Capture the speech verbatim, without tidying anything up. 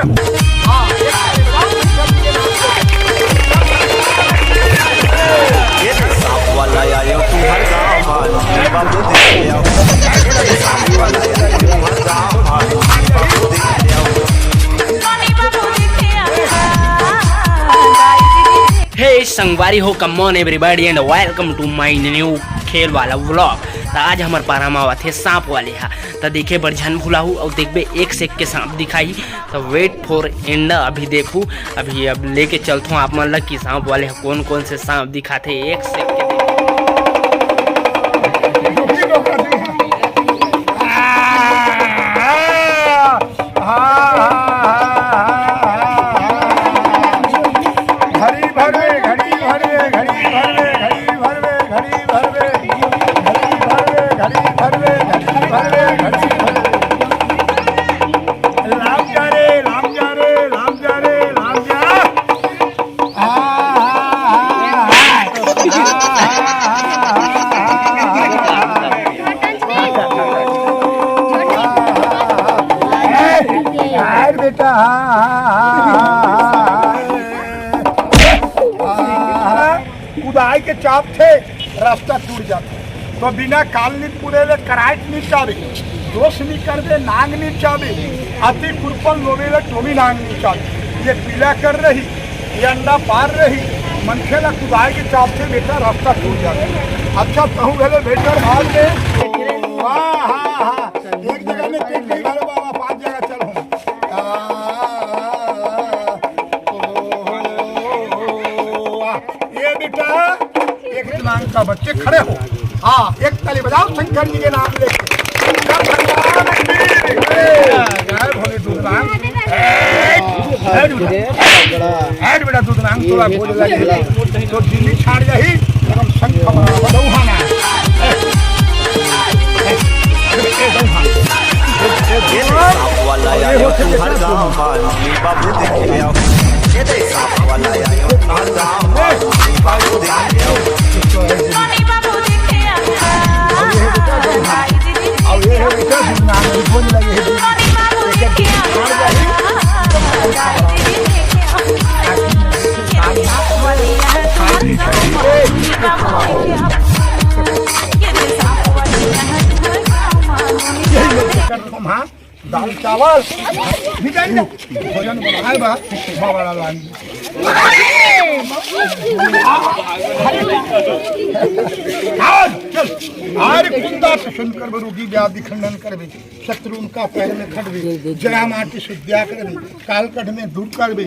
ये सांप वाला आयो तू हर गाँव में, बाबू देख लिया। सांप वाला आयो तू हर गाँव में, बाबू देख लिया। हे संगवारी हो, come on everybody and welcome to my new खेल वाला vlog। त आज हमर पारा म आवत हे सांप वाले हा, त देखे बर झन भुलाहू अउ देखबे एक से एक के सांप दिखाही। त wait for end, अभी देखू, अभी अब लेके चलथों आप मन ला कि सांप वाले ह कोन कोन से सांप दिखाथे, एक से एक के देखू। घड़ी भरवे, घड़ी भरवे, घड़ी भरवे, घड़ी भरवे, घड़ी भरवे, घड़ी भरवे, घड़ी भरवे, घड़ी भरवे, घड़ी भरवे। राम जा रे, राम जा रे, राम जा रे, राम जा। आ, आ, आ, आ, आ, आ, आ, आ, आ। ए, यार बेटा, हाँ, हाँ, हाँ, हाँ, हाँ, हाँ। कुदाई के चाप थे, रास्ता टूट जाता। तो बिना काल नी पुरे ले कराइट नी चाबे, दोष नी करबे, नांग नी चाबे, अति कुरपन लोबे ले टोमी नांग नी चाबे। ये पीला कर रही, ये अंडा पार रही, मनखे ला कुदाई के चाप थे बेटा, रास्ता टूट जाता। अच्छा, तहूँ घले बेटा भाग दे। वाह, हाँ, हाँ। एक जगह में तीन नहीं घलो बाबा, पांच जगह चल हूँ। आ, ओ, आ, ये बेटा, एक नाम का बच्चे खड़े हो। हाँ, एक ताली बजाओ शंकर जी के नाम लेके। शंकर भगवान की जय। जय भोले दूध नाम। ए, ए, दूध। हट बेटा, दूध नाम थोड़ा बोझ लगे। तो दिल्ली छाड़ जाही, एकदम शंख बना, बजाऊ खाना। ये सांप वाला आयो तू हर गाँव में, बाबू देख लिया। ये सांप वाला आयो तू हर गाँव में, बाबू देख लिया। अब ये है बेटा, दूध नाम बोझ लगे है। हाँ, दाल चावल, निकाल दे। भोजन बनाए बा, बाबा ला लान। आज चल, आज कुंदा से सुन करबे, रोगी व्याधि खंडन करबे, शत्रु उनका पैर में खटबे, जरा माटी शुद्धिया करबे, कालकट में दूर करबे,